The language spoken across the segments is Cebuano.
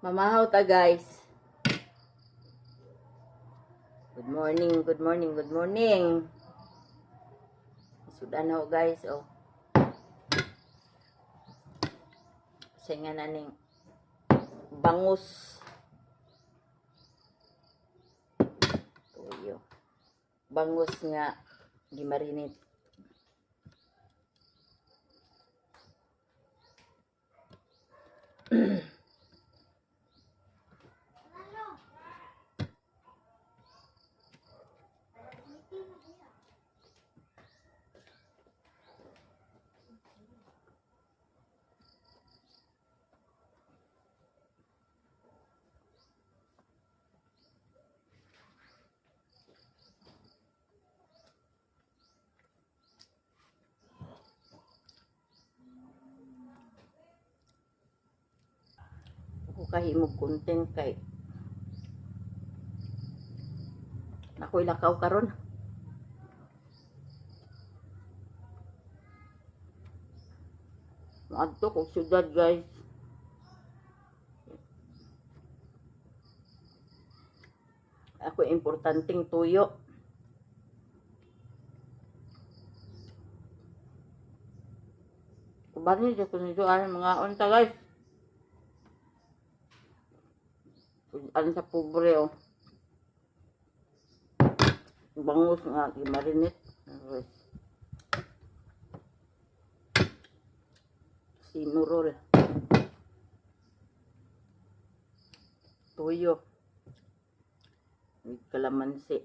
Mamahaw ta, guys. Good morning, good morning, good morning. Sudan ho, guys, oh. Sa nga na ning bangus. Tuyo. Bangus nga gimarinate. Ako kahimog content kay ako'y lakaw karon. Moadto kog syudad, guys. Ako importanteng tuyo. Uban ni ko nito ay mga unta, guys. Ano sa pobre, oh. Bangus nga gimarinate. Sinurol. Tuyo. With kalamansi.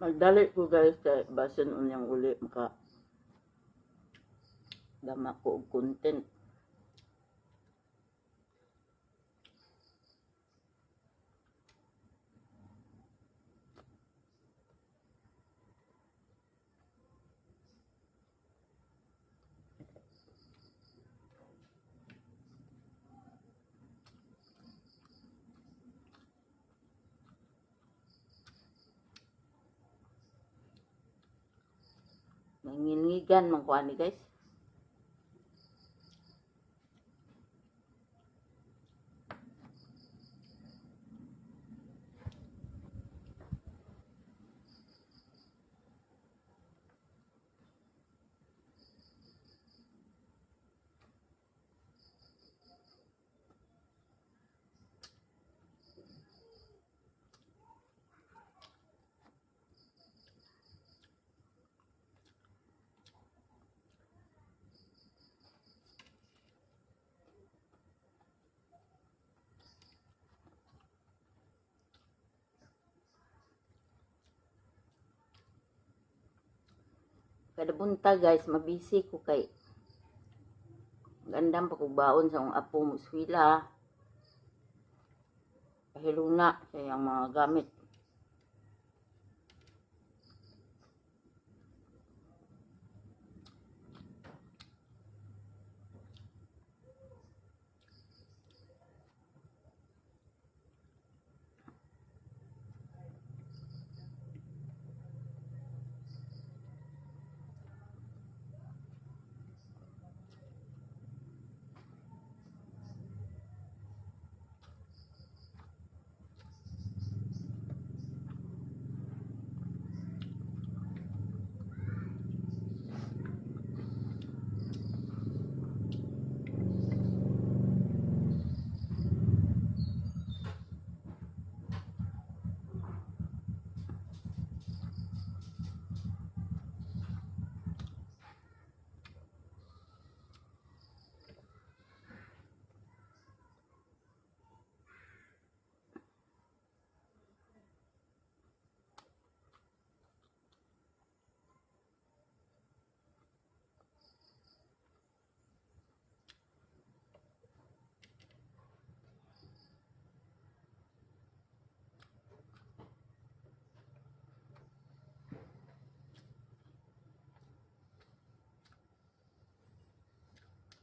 Magdali ko, guys, kay basin unyang uli maka dama ko og content. Nangilngigan man ko ani, guys. Kada buntag, guys, mabisi ko kay gandam pa kog baon sa akong apo mo eskwela. Pahiluna sa iyang mga gamit.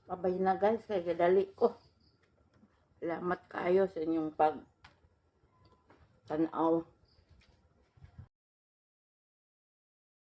Babay na, guys, kay gadali ko. Salamat kayo sa inyong pag tanaw.